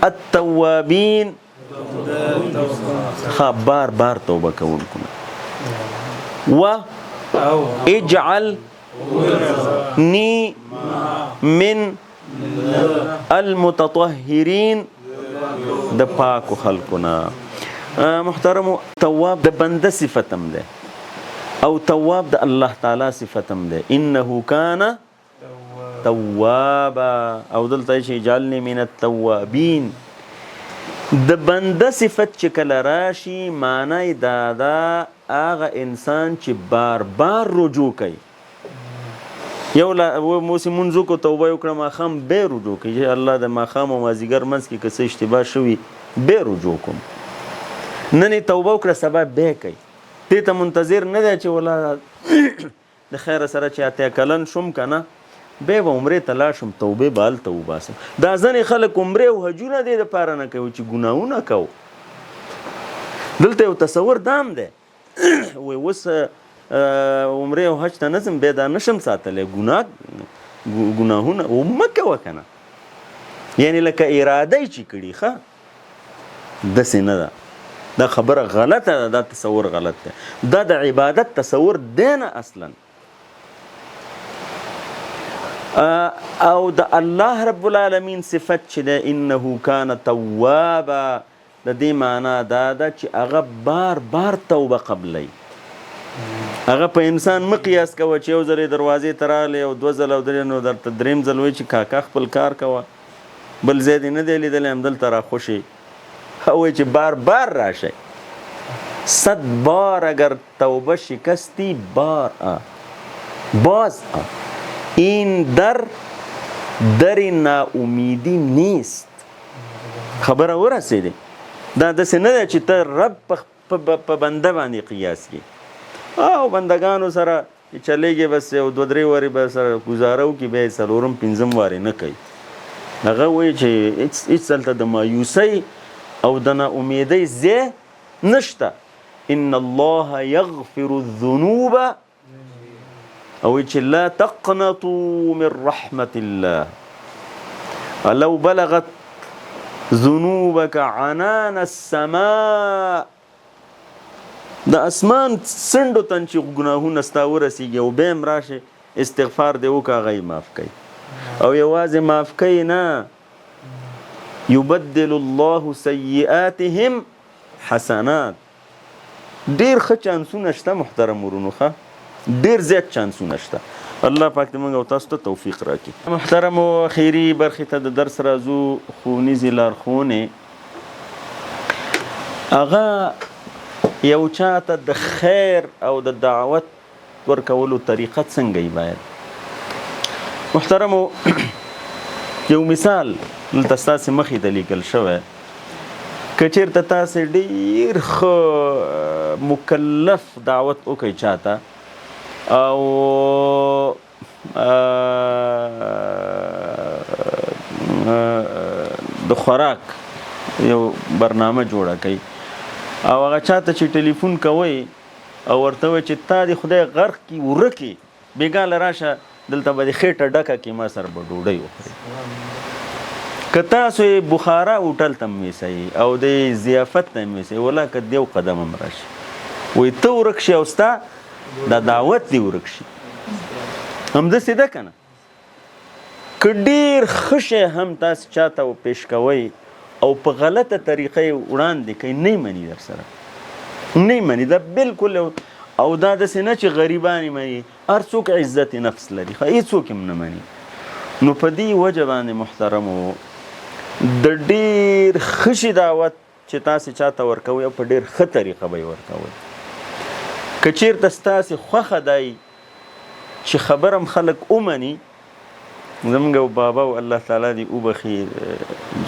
[SPEAKER 1] التوابین. ښه، بار بار توبه کوونکو. و اجعلني من المتطهرین، د پاکو خلکو نه. محترمو، تواب د بنده صفت هم دی او تواب د الله تعالی صفت هم دی. انه کان توابا، او دلته چې اجعلني من التوابین. د بنده صفت چې کله راشي معنی دا ده هغه انسان چې بار بار رجوع کوي. یو لا موسی مونځ وکړو، توبه یې وکړه، ماښام بیا رجوع کوي چې الله د ماښام او مازدیګر منځ کې که څه اشتباه شوي بیا رجوع کوم. نن یې توبه وکړه، سبا بیا کوي. دې ته منتظر نه دی چې ولا د خیره سره چې 80 کلن شوم که نه بیا به عمرې ته لاړ شم، توبې به هلته وباسم. دا ځینې خلک عمرې او حجونه دې دپاره نه کوي چې ګناهونه کوو. دلته یو تصور دام دی، وایي اوس عمرې او حج ته نه ځم، بیا دا نشم ساتلی، ګناهونه مه کوه که نه، یعنې لکه اراده یې چې کړي. ښه، داسې نه ده، دا خبره غلطه ده، دا تصور غلط دی. دا د عبادت تصور دی نه اصلا. او د الله رب العالمین صفت چې دی انه کان توابا، د دې معنا دا ده چې هغه بار بار توبه قبلوي. هغه په انسان مه قیاس کوه چې یو ځل یې دروازې ته راغلی او دوه ځله او درې، نو درته دریم ځل وایي چې کاکا خپل کار کوه، بل ځای دې نه دی لیدلی، همدلته راخوشې. وایي چې بار بار راشئ. 100 بار اگر توبه شکستی بار آ باز آ، این در در ناامیدی نیست. خبره ورسېدې. دا داسې نه ده چې ته رب په بنده باندې قیاس کړې او بندګانو سره چلېږي، بس یو دوه درې وارې به سره ګزاره وکړي، بیا یې څلورم پنځم وارې نه کوي. هغه وایي چې هېڅ هلته د مایوسۍ او د ناامیدۍ ځای نشته. ان الله یغفر الذنوب، او چې لا تقنطوا من رحمت الله لو بلغت ذنوبك عنان السماء. د اسمان څنډو ته چې ګناهونه ستا ورسېږي او بیا هم راشي استغفار دې وکړه، هغه یې معاف کوي. او یوازې معاف کوي نه، یبدل الله سیئاتهم حسنات. ډیر ښه چانسونه شته محترم ورونو، ښه ډیر زیات چانسونه شته. الله پاک دې موږ او تاسو ته توفیق راکړي. محترمو اخیري برخې ته د درس راځو، ښوونیزې لارښوونې. هغه یو چاته د خیر او د دعوت ورکولو طریقه څنګه یې باید؟ محترمو یو مثال دلته ستاسې مخې ته لیکل شوی، که چېرته تاسې ډېر ښه مکلف دعوت وکړئ چاته او د خوراک یو برنامه جوړه کړئ او هغه چاته چې ټلیفون کوئ او ورته وایي چې تا دې خدای غرق کړي، ورک یې، بېګا له راشه دلته به دې خېټه ډکه کړي، ما سره به ډوډۍ وخورې. که تاسو یې بخارا هوټل ته هم ویسئ او د ضیافت ته هم ویسئ، ولا که دیو قدم هم راشي، وایي ته ورک شې او ستا دا دعوت دې ورک شي. همداسې ده که نه؟ که ډېر ښه شی هم تاسو چاته پیش کوئ او په غلطه طریقه یې وړاندې کوئ، نه یې مني، در سره نه یې مني دا بالکل. او دا داسې نه چې غریبان یې مني، هر څوک عزت نفس لري، ښه هېڅوک یې هم نه مني. نو په دې وجه باندې محترمو د ډېر ښه شي دعوت چې تاسې چاته ورکوئ او په ډېر ښه طریقه به یې ورکوئ. که چېرته ستاسې خوښه دی چې خبره هم خلک ومني، زمونږ یو بابا او الله تعالی دې وبخښي،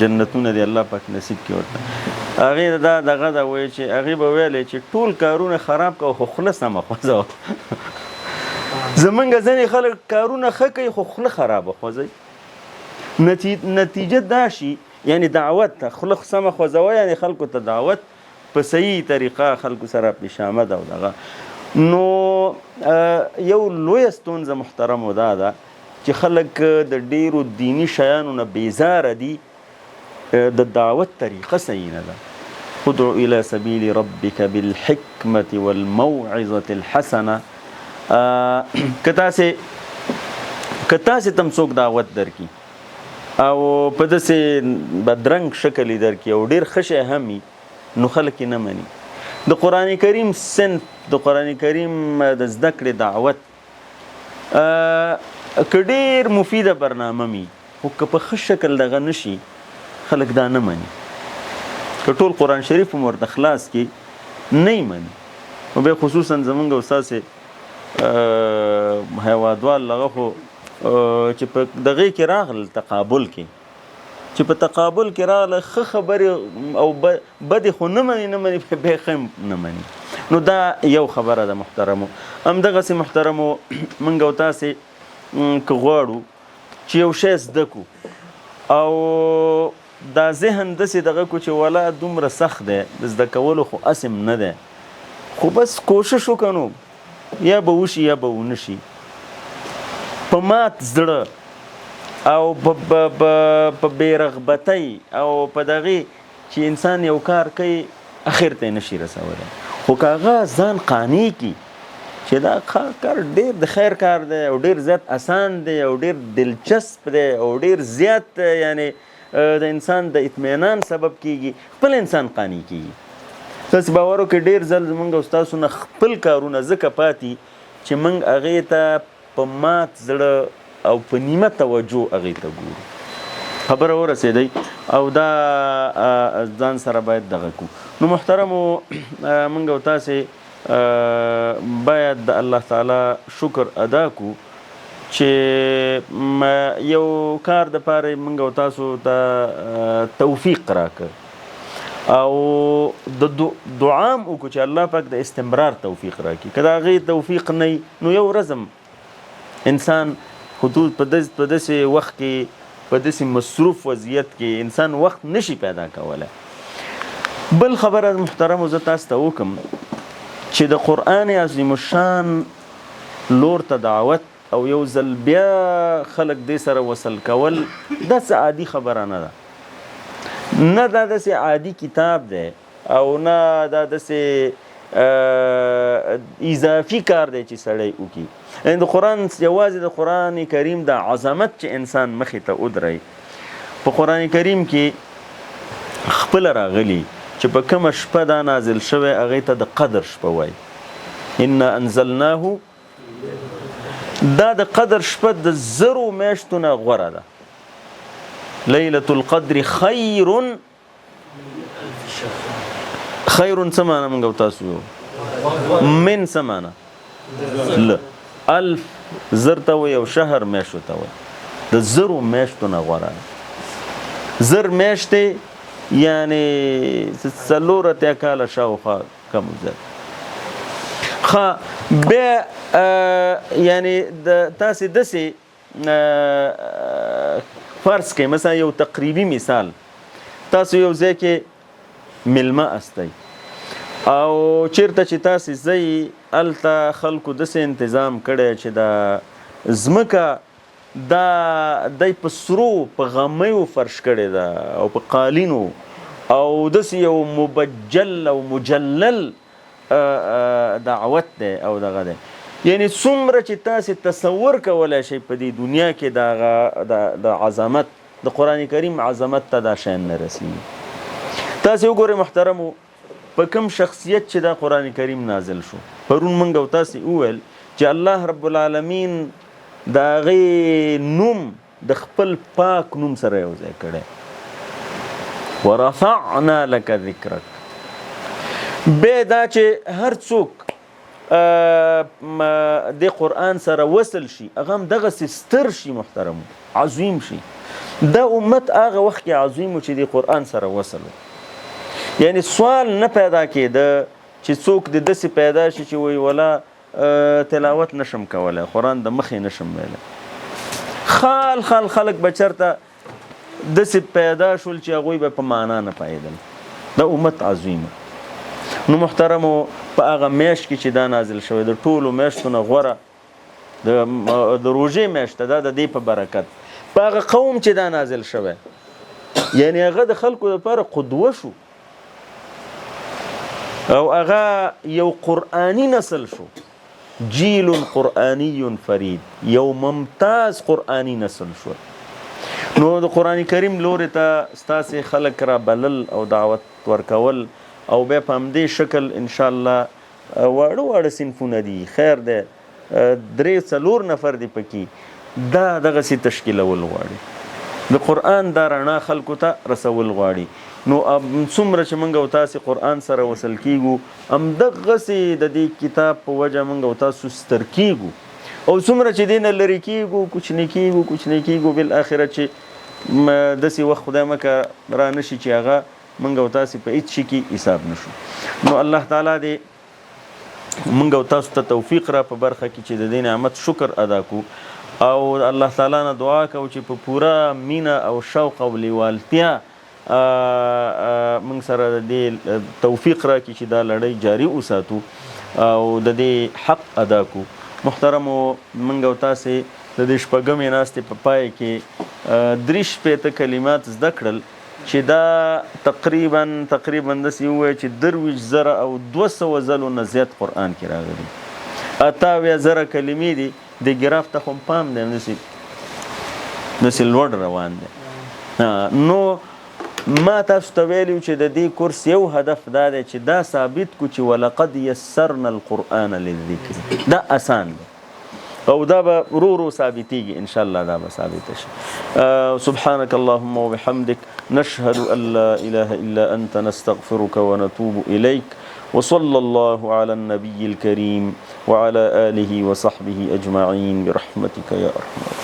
[SPEAKER 1] جنتونه دې الله پاک نصیب کړي ورته، هغې دا دغه ده وایي چې هغې به ویلې چې ټول کارونه خراب کړه خو خوله سمه خوځوه. زمونږ ځینې خلک کارونه ښه کوي خو خوله خرابه خوځوي، نتیجه دا شي، یعنی دعوت ته خوله سمه خوځوه، یعنی خلکو ته دعوت په صحیح طریقه خلکو سره پیشامد او دغه. نو یو لویه ستونزه محترمو دا ده چې خلک د ډیرو دیني شیانو نه بیزاره دي، د دعوت طریقه صحیح نه ده. ادعو الى سبیل ربک بالحکمة والموعظة الحسنة. که تاسې ته هم څوک دعوت درکړي او په داسې بدرنګ شکل یې درکړي او ډېر ښه شی هم وي، نو خلک یې نه مني. د قرآن کریم صنف، د قرآن کریم د زده کړې دعوت که ډېر مفیده برنامه وي، خو که په ښه شکل دغه نه شي، خلک دا نه مني. که ټول قرآن شریف هم ورته خلاص کړي، نه یې مني. او بیا خصوصا زمونږ او ستاسې هیوادوال هغه خو چې په دغې کې راغلل، تقابل کې، چې په تقابل کې راغله، ښه خبرې او بدې خو نه مني، نه مني، بیا ښه هم نه مني. نو دا یو خبره ده محترمو. همدغسې محترمو موږ او تاسې که غواړو چې یو شی زده کړو او دا ذهن داسې دغه کړو چې ولا دومره سخت دی د زده کولو، خو هسې هم نه دی، خو بس کوشش وکړو نو یا به وشي یا به ونه شي. په مات زړه او په بې رغبتۍ او په دغې چې انسان یو کار کوي اخر ته یې نشي رسولی، خو که هغه ځان قانع کړي چې دا کار ډېر د خیر کار دی او ډېر زیات اسان دی او ډېر دلچسپ دی او ډېر زیات یعنی د انسان د اطمینان سبب کیږي، خپل انسان قانع کیږي. تاسو باور وکړئ ډېر ځل زمونږ او ستاسو نه خپل کارونه ځکه پاتې چې موږ هغې ته په مات زړه او په نیمه توجه هغې ته ګورو. خبره ورسېدی او دا ځان سره باید دغه کو. نو محترمو موږ او تاسې باید د الله تعالی شکر ادا کو چې یو کار د پاره موږ او تاسو ته توفیق راکړ او د دعا هم وکړو چې الله پاک د استمرار توفیق راکړي. که د هغې توفیق نه وي نو یو ورځ هم انسان حدود په داسې وخت کې، په داسې مصروف وضعیت کې انسان وخت نشي پیدا کولی. بل خبره محترمو زه تاسو ته وکم چې د قرآن عظیم الشان لور ته دعوت او یو ځل بیا خلک دې سره وصل کول دا څه عادي خبره نه ده. نه دا داسې عادي کتاب دی او نه دا داسې اضافي کار دی چې سړی وکړي. یعنی د قرآن یوازې د قرآن کریم د عظمت چې انسان مخې ته ودروي، په قرآن کریم کې خپله راغلي چې چې په کومه شپه دا نازل شوی هغې ته د قدر شپه وایي. انا انزلناه، دا د قدر شپه د زرو میاشتو نه غوره ده. لیلة القدر خیر، خیر څه معنا موږ تاسو یو من څه معنا؟ ل الف زر ته وایي او شهر میاشتو ته وایي. د زرو میاشتو نه غوره ده. زر میاشتې یعنی 84 کاله شاوخوا کم زیات. ښه بیا یعنی د تاسې داسې فرض کړئ، مثلا یو تقریبي مثال، تاسو یو ځای کې میلمه استئ او چیرته چې تاسې ځئ هلته خلکو داسې انتظام کړی چې دا ځمکه دا دی په سرو په غمیو فرش کړې ده او په قالینو او داسې یو مبجل او مجلل دعوت دی او دغه دی. یعنی څومره چې تاسې تصور کولی شئ په دې دنیا کې د عظمت، د قرآن کریم عظمت ته دا شیان نه رسیږي. تاسې وګورئ محترمو، په کوم شخصیت چې دا قرآن کریم نازل شو. پرون موږ او تاسې وویل چې الله رب العالمین د هغې نوم د خپل پاک نوم سره یو ځای کړی، ورفعنا لک ذکرک. بیا دا چې هر څوک د قرآن سره وصل شي هغه هم دغسې ستر شي محترم، عظیم شي. دا امت هغه وخت کې عظیم و چې د قرآن سره وصل و. یعنی سوال نه پیدا کېده چې څوک د داسې پیدا شي چې وایي ولا تلاوت نشم کولی، قرآن د مخې نشم ویلی. خال خال خلک به چېرته داسې پیدا شول چې هغوی به په معنا نه پوهېدل. دا امت عظیم. نو محترمو، په هغه میاشت کې چې دا نازل شوی د ټولو میاشتو نه غوره د روژې میاشت ده، د دې په برکت په هغه قوم چې دا نازل شوی، یعنی هغه د خلکو لپاره قدوه شو او هغه یو قرآني نسل شو، جیل قرآنی فرید، یو ممتاز قرآني نسل شو. نو د قرآن کریم لورې ته ستاسې خلک را بلل او دعوت ورکول او بیا په همدې شکل انشاءالله واړه واړه صنفونه دي، خیر دی، 3-4 نفر دي پکې، دا دغسې تشکیلول غواړي، د قرآن دا رڼا خلکو ته رسول غواړي. نو څومره چې موږ او تاسې قرآن سره وصل کیږو همدغسې د دې کتاب په وجه موږ او تاسو ستر کیږو، او څومره چې دې نه لرې کیږو، کوچني کیږو، کوچني کیږو، بالآخره چې داسې وخت خدای مکه را نه شي چې هغه موږ او تاسې په هېڅ شي کې حساب نه شو. نو الله تعالی دې موږ او تاسو ته توفیق را په برخه کې چې د دې نعمت شکر ادا کو، او الله تعالی نه دعا کوو چې په پوره مینه او شوق او لیوالتیا موږ سره د دې توفیق راکړي چې دا لړۍ جاري وساتو او د دې حق ادا کو. محترمو، موږ او تاسې د دې شپږمې ناستې په پای کې 63 کلمات زده کړل چې دا تقریبا داسې ووایه چې 23,200 ځلو نه زیات قرآن کې راغلي، 78,000 کلمې دي. د ګراف ته خو هم پام دی، داسې لوړ روان دی. نو ما تاسو ته ویلي چې د دې کورس یو هدف دا دی چې دا ثابت کو چې ولقد یسرنا القرآن للذکر، دا اسان دی او دا به ورو ورو ثابتېږي ان شاء الله، دا به ثابته شي. سبحانك اللهم وبحمدك، نشهد أن لا إله إلا أنت، نستغفرك ونتوب إليك، وصلى الله على النبي الكريم وعلى آله وصحبه أجمعين برحمتك يا أرحم الراحمين.